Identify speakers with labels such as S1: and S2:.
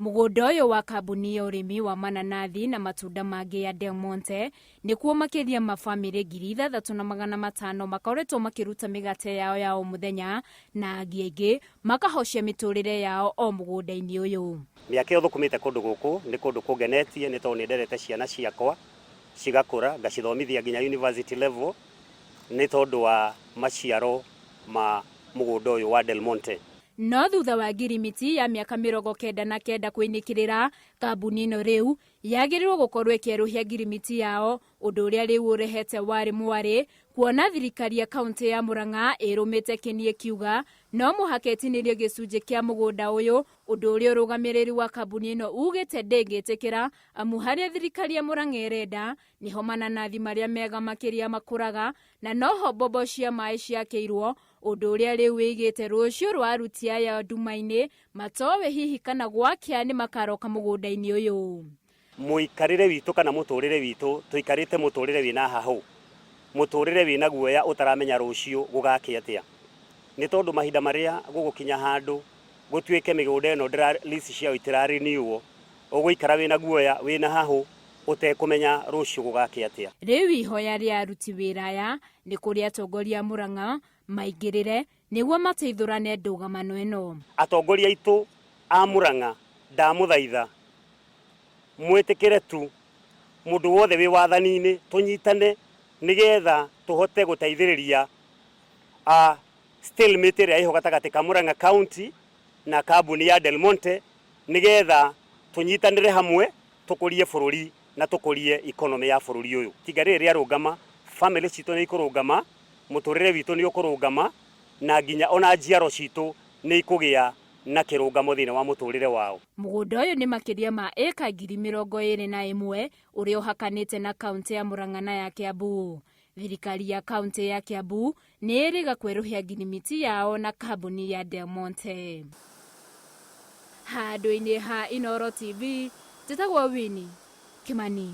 S1: Mũgũnda ũyũ wa kambuni ya ũrĩmi wa mananathi na matunda mangĩ ya Del Monte nĩkuo makĩria ma famĩlĩ 6,500 makoretwo makĩruta mĩgate yao ya o mũthenya na angĩ aingĩ makahocia mĩtũrĩre yao o mũgũnda-inĩ ũyũ.
S2: Mĩaka ĩyo thũkũmĩte kũndũ gũkũ nĩ kũndũ kũngenetie nĩ tondũ nĩ nderete ciana ciakwa cigakũra ngacithomithia nginya university level nĩ tondũ wa maciaro ma mũgũnda ũyũ wa Del Monte.
S1: No thutha wa ngirimiti ya mĩaka 99 kũinĩkĩrĩra, kambuni ĩno rĩu yagĩrĩirwo gũkorwo ĩkĩerũhia ngirimiti yao, ũndũ ũrĩa rĩu ũrehete warĩ mwarĩ, kuona thirikari ya kauntĩ ya Murang'a ĩrũmĩte kĩni ĩkiuga no mũhaka ĩtinĩrio gĩcunjĩ kĩa mũgũnda ũyũ, ũndũ ũrĩa ũrũgamĩrĩri wa kambuni ĩno ugĩte ndĩngĩtĩkĩra, amu harĩa thirikari ya Murang'a ĩrenda nĩho mananathi marĩa mega makĩria makũraga na noho mbombo cia maĩ ciakĩirwo, ũndũ ũrĩa rĩu wĩigĩte rũciũ rwa aruti aya nduma-inĩ matoĩ hihi kana gwakĩa nĩ makaroka mũgũnda-inĩ ũyũ.
S2: Mũikarĩre witũ kana mũtũrĩre witũ tũikarĩte mũtũrĩre wĩna hahũ, mũtũrĩre wĩna guoya ũtaramenya rũciũ gũgakĩa atĩa. Nĩ tondũ mahinda marĩa gũgũkinya handũ gũtuĩke mĩgũnda ĩno lease ciao itira renew wo, ũgũikara wĩna guoya wĩna hahũ ũtekũmenya rũciũ gũgakĩa atĩa.
S1: Rĩu ihoya rĩa aruti wĩra aya nĩ kũrĩ atongoria a Murang'a maingĩrĩre nĩguo mateithũrane ndũgamano ĩno.
S2: Atongoria aitũ a Murang'a ndamũthaitha mwĩtĩkĩre tu mũndũ wothe wĩ wathani-inĩ tũnyitane nĩgetha tũhote gũteithĩrĩria a stalemate ĩrĩa ĩho gatagatĩ ka Murang'a County na kambuni ya Del Monte nĩgetha tũnyitanĩre hamwe tũkũrie bũrũri na tũkũrie economy ya bũrũri ũyũ. Itinga rĩrĩ rĩarũgama, famĩlĩ citũ nĩ ikũrũgama, mũtũrĩre witũ nĩ ũkũrũgama na nginya ona njiaro citũ nĩ ikũgĩa na kĩrũgamo thĩinĩ wa mũtũrĩre wao.
S1: Mũgũnda ũyũ nĩ makĩria ma ĩka 21,000 ũrĩa ũhakanĩte na kauntĩ ya Murang'a na ya Kiambu. Thirikari ya kauntĩ ya Kiambu nĩ ĩrĩga kwerũhia ngirimiti yao na kambuni ya Del Monte. Handũ-inĩ ha Inooro TV, njĩtagwo Winnie Kimani.